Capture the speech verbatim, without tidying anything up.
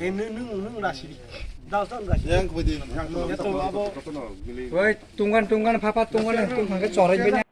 Eh, nung, nung, nung rasidi. Dal ton rasidi. Yang kau di, yang tu. Ya tu, abo. Woi, tungkan, tungkan, papa, tungkan, tungkan ke corai banyak.